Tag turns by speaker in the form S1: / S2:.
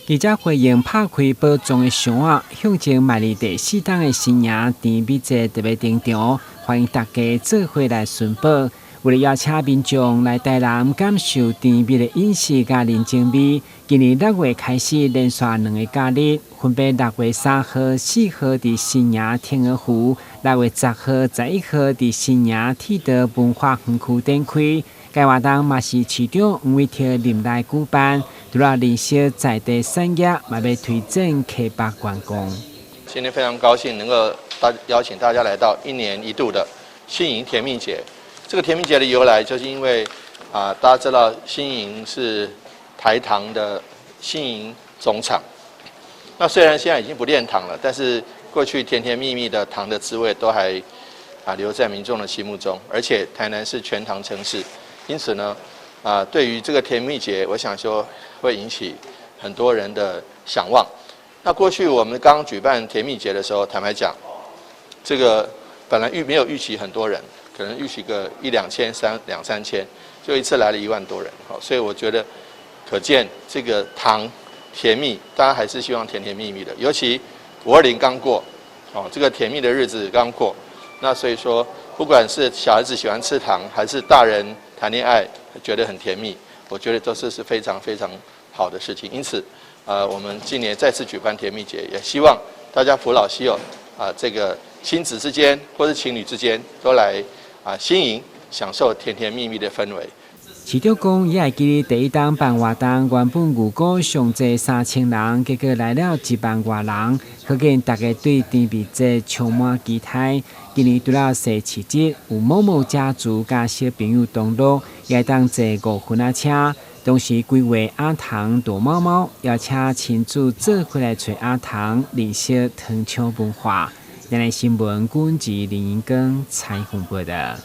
S1: 記者會用拍開包裝的箱仔，向前邁入第四冬的新營甜蜜節特別登場，歡迎大家做伙來尋寶。為了邀請民眾來台南感受甜蜜的飲食佮人情味，今年6月開始連續兩个假日，分別6月3號、4號佇新營天鵝湖，6月10號、11號佇新營鐵道文化園區展開。該活動嘛是市長黃偉哲任內舉辦，除了認識在地產業，嘛欲推展客北觀光。
S2: 今天非常高興能夠大邀請大家來到一年一度的新營甜蜜節。這個甜蜜節的由來，就是因為啊，大家知道新營是台糖的新營總廠。那雖然現在已經不煉糖了，但是過去甜甜蜜蜜的糖的滋味都還留在民眾的心目中。而且台南是全糖城市，因此呢，對於這個甜蜜節，我想說會引起很多人的想望。那過去我們剛舉辦甜蜜節的時候，坦白講，這個本來沒有預期很多人。可能預期個一兩千、三兩三千，就一次來了1萬多人，好，所以我覺得可見這個糖甜蜜，大家還是希望甜甜蜜蜜的。尤其520剛過，哦，這個甜蜜的日子剛過，那所以說，不管是小孩子喜歡吃糖，還是大人談戀愛覺得很甜蜜，我覺得都是非常非常好的事情。因此，我們今年再次舉辦甜蜜節，也希望大家扶老攜幼啊，這個親子之間或是情侶之間都來新營享受甜甜蜜蜜的氛圍。
S1: 市長講，伊會記得第一冬辦活動，原本預估上濟3000人，結果來了1萬外人，可見大家對甜蜜節充滿期待。今年除了踅市集，有某某家族佮小朋友同樂，也會當坐五分仔車。同時規劃阿糖躲貓貓，邀請親子做伙來揣阿糖，認識糖廠文化。亞視新聞，軍籍林英庚採訪報道。